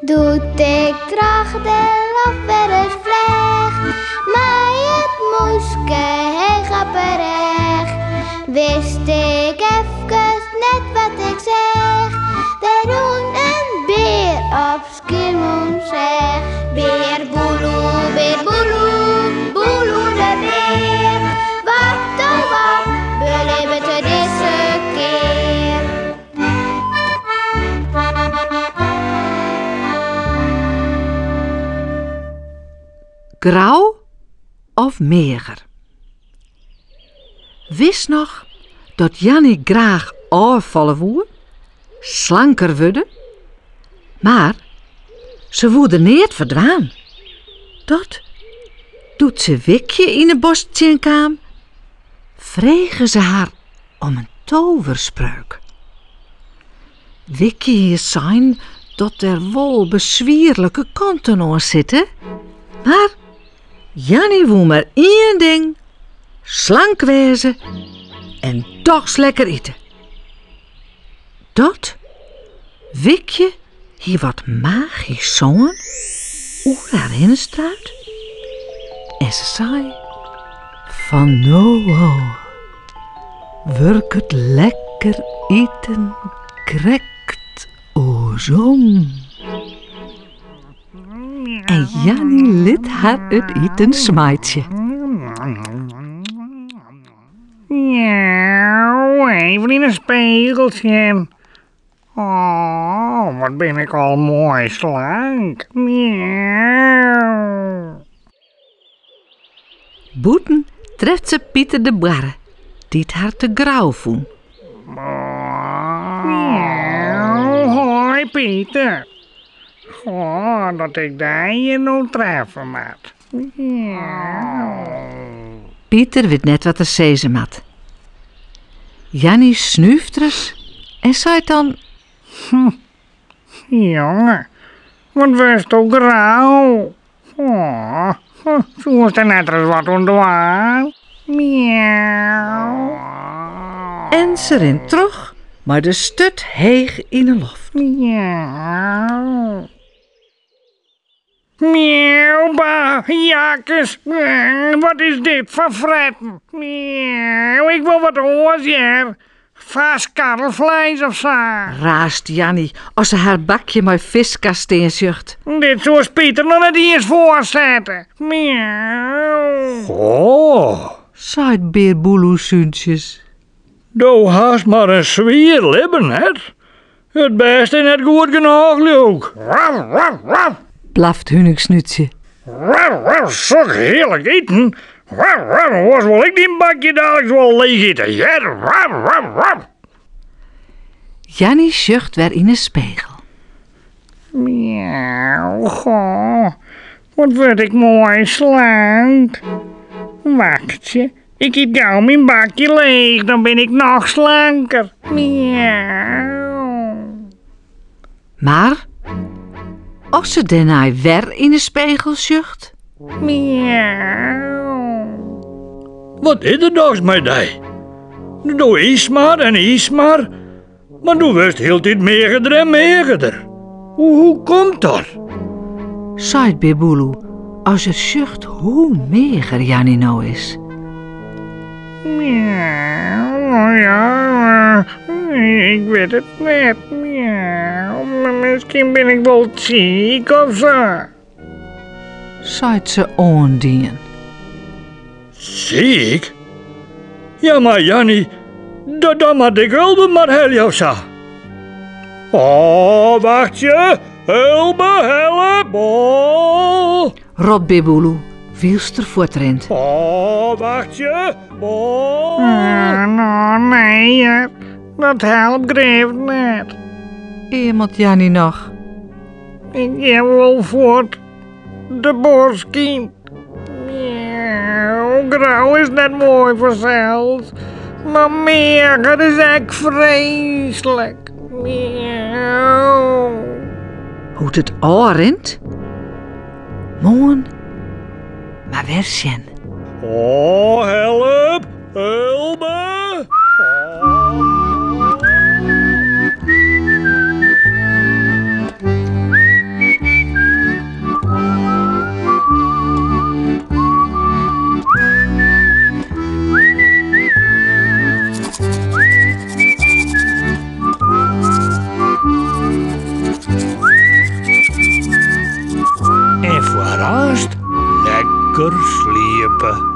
Doe't ik troch de loft wer ris fleach, mei it mûske heech op 'e rêch, wist ik efkes net wat ik seach. Der rûn in bear op Skiermûntseach. Bear Boeloe, bear Boeloe, Boeloe de bear. Wat oh wat belibbet er dizze kear? Grau of meager? Witst noch dat Janny graach ôffalle woe, slanker wurde? Mar se woe der neat foar dwaan. Dat doe't se Wikje yn 'e bosk tsjinkaam, frege se har om in toverspreuk. Wikje hie sein dat der wol beswierlike kanten oan sitte, mar Janny woe mar ien ding, slank wêze en dochs lekker ite. Dat Wikje hie wat magysk sân oer har hinne struid en se sei, Fan no ôf wurket lekker iten krekt oarsom. En Janny lit har it iten smeitsje. Miauw, even yn 'e spegel sjen. Oh, wat bin ik al moai slank. Miauw. Bûten treft se Piter de Boarre, dy't har te grau fûn. Miauw, hoi Piter. Goh, dat ik dy hjir no treffe moat. Miauw. Piter wit net wat er sizze moat. Janny snúft ris en seit dan... Jonge, wat wurdsto grau. Oh, soest der net ris wat oan dwaan? Miauw. En se rint troch mei de sturt heech yn 'e loft. Miauw. Miauw, bah, jakkes. Wat is dit foar fretten? Miauw, ik wol wat oars hear. Farsk karrelfleis of sa. Raast Janny as se har bakje mei fiskast stean sjocht. Dit soest Piter noch net iens foarsette. Miauw. Goh, Seit Bear Boeloe súntsjes. do hast mar in swier libben, net? It bêste is net goed genôch, leau 'k. Waf, waf, waf. Blaft Huningsnútsje. Waf, waf, sok hearlik iten. Waf, waf, oars wol ik dyn bakje daliks wol leech ite, hear. Waf, waf, waf. Janny sjocht wer yn 'e spegel. Miauw, goh, wat wurd ik moai slank. Wachtsje, ik yt gau myn bakje leech, dan bin ik noch slanker. Miauw. Mar as se dêrnei wer yn 'e spegel sjocht. Miauw. Wat is der dochs mei dy? Do ytst mar en ytst mar, mar do wurdst hieltyd meagerder en meagerder. Hoe komt dat? Seit Bear Boeloe as er sjocht hoe meager Janny no is. Miauw, ja, ik wit it net. Miauw, miskien bin ik wol siik of sa. Seit se oandien. Siik? Ja, mar Janny, dan moat ik Ulbe mar helje of sa. Oh, wachtsje, Ulbe, help, oh. Ropt Bear Boeloe wylst er fuortrint. Oh, wachtsje, oh. No, nee, hear, dat helpt grif net. Eamelt Janny noch. Ik gean wol fuort. De bosk yn. Miauw, grau is net moai fansels, mar meager is ek freeslik. Miauw. Hoe't it ôfrint? Moarn mar wer sjen. Oh, help! Ulbe! Oh. Lekker sliepe.